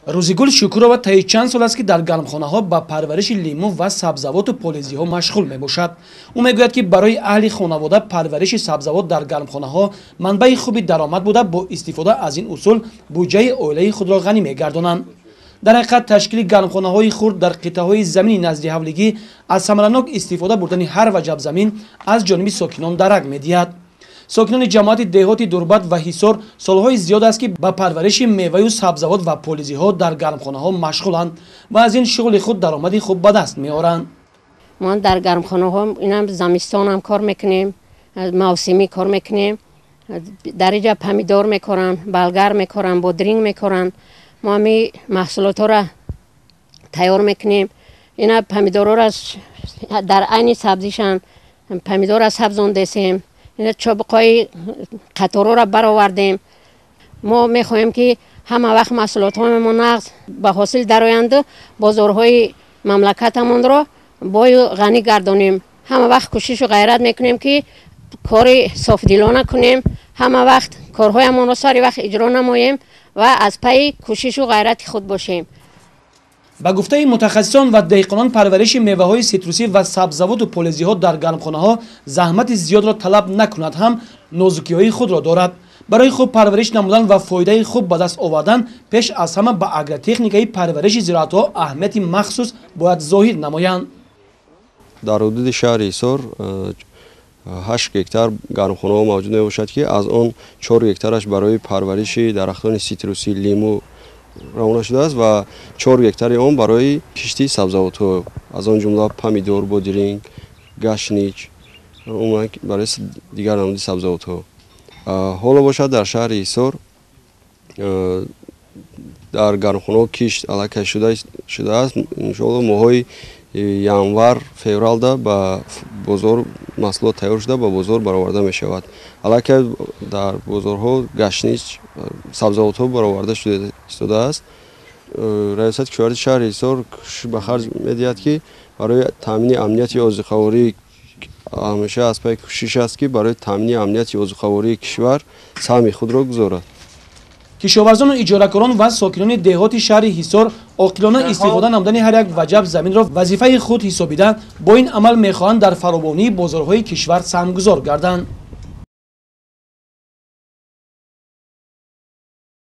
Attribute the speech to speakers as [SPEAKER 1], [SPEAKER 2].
[SPEAKER 1] Рӯзигул Шукурова таи чанд сол аст, ки дар гармхонаҳо ба парвариши лимӯ ва сабзавоту полезиҳо машғул мебошад. Ӯ мегӯяд, ки барои аҳли хонавода парвариши сабзавот дар гармхонаҳо манбаи хуби даромад буда, бо истифода аз ин усул буҷаи оилаи худро ғанӣ мегардонанд. Дар ҳақиқат, ташкили гармхонаҳои хурд дар қитъаҳои замини назди ҳавлигӣ аз самаранок истифода бурдани ҳар ваҷаб замин аз ҷониби сокинон дарак медиҳад. Сокинони ҷамоати деҳоти Дурбат ва Ҳисор солҳои зиёд аст, ки ба парвариши меваю сабзавот ва полизиҳо дар гармхонаҳо машғуланд ва аз ин шуғли худ даромади хуб ба даст меоранд.
[SPEAKER 2] Мо дар гармхонаҳо инам зимистонам кор мекунем, мавсимӣ кор мекунем. Дар инҷа помидор мекоранд, болгар мекоранд, бодринг мекоранд. Мо ҳами маҳсулотҳоро тайёр мекунем. Ина помидорҳоро дар айни сабзишан помидорро сабзондесем. Ина чобиқҳои қаторҳоро баровардем. Мо мехоҳем, ки ҳама вақт маҳсулотҳоямон нағз ба ҳосил дароянду бозорҳои мамлакатамонро бою ғанӣ гардонем. Ҳама вақт кӯшишу ғайрат мекунем, ки кори софдилона кунем, ҳама вақт корҳоямонро сари вақт иҷро намоем ва аз пайи кӯшишу ғайрати худ бошем.
[SPEAKER 1] Ба гуфтаи мутахассисон ва деҳқонон, парвариши меваҳои ситрусӣ ва сабзавоту полезиҳо дар гармхонаҳо заҳмати зиёдро талаб накунад ҳам, нозукиҳои худро дорад. Барои хуб парвариш намудан ва фоидаи хуб ба даст овардан, пеш аз ҳама ба агротехникаи парвариши зироатҳо аҳамияти махсус бояд зоҳир намоянд.
[SPEAKER 3] Дар ҳудуди шаҳри Ҳисор 8 гектар гармхонаҳо мавҷуд мебошад, ки аз он 4 гектараш барои парвариши дарахтони ситрусӣ, лимӯ равона шудааст ва 4 гектари он барои кишти сабзавотҳо, аз он ҷумла помидор, бодиринг, гашнич, умуман барои дигар намуди сабзавотҳо. Ҳоло бошад, дар шаҳри Ҳисор дар гармхонаҳо кишт аллакай шудааст. Иншоалло, моҳҳои январ, февралда ба бозор маҳсулот тайёр шуда, ба бозор бароварда мешавад. Аллакай дар бозорҳо гашнич, сабзавотҳо бароварда шуда истодааст. Раёсати кишоварзии шаҳри Ҳисор кӯшиш ба харҷ медиҳад, ки барои таъмини амнияти озуқаворӣ ҳамеша аз пайи кӯшиш аст, ки барои таъмини амнияти озуқавории кишвар саҳми худро гузорад.
[SPEAKER 1] Кишоварзону иҷоракорон ва сокинони деҳоти шаҳри Ҳисор оқилона истифода намудани ҳар як ваҷаб заминро вазифаи худ ҳисобида, бо ин амал мехоҳанд дар фаровонии бозорҳои кишвар саҳмгузор гарданд.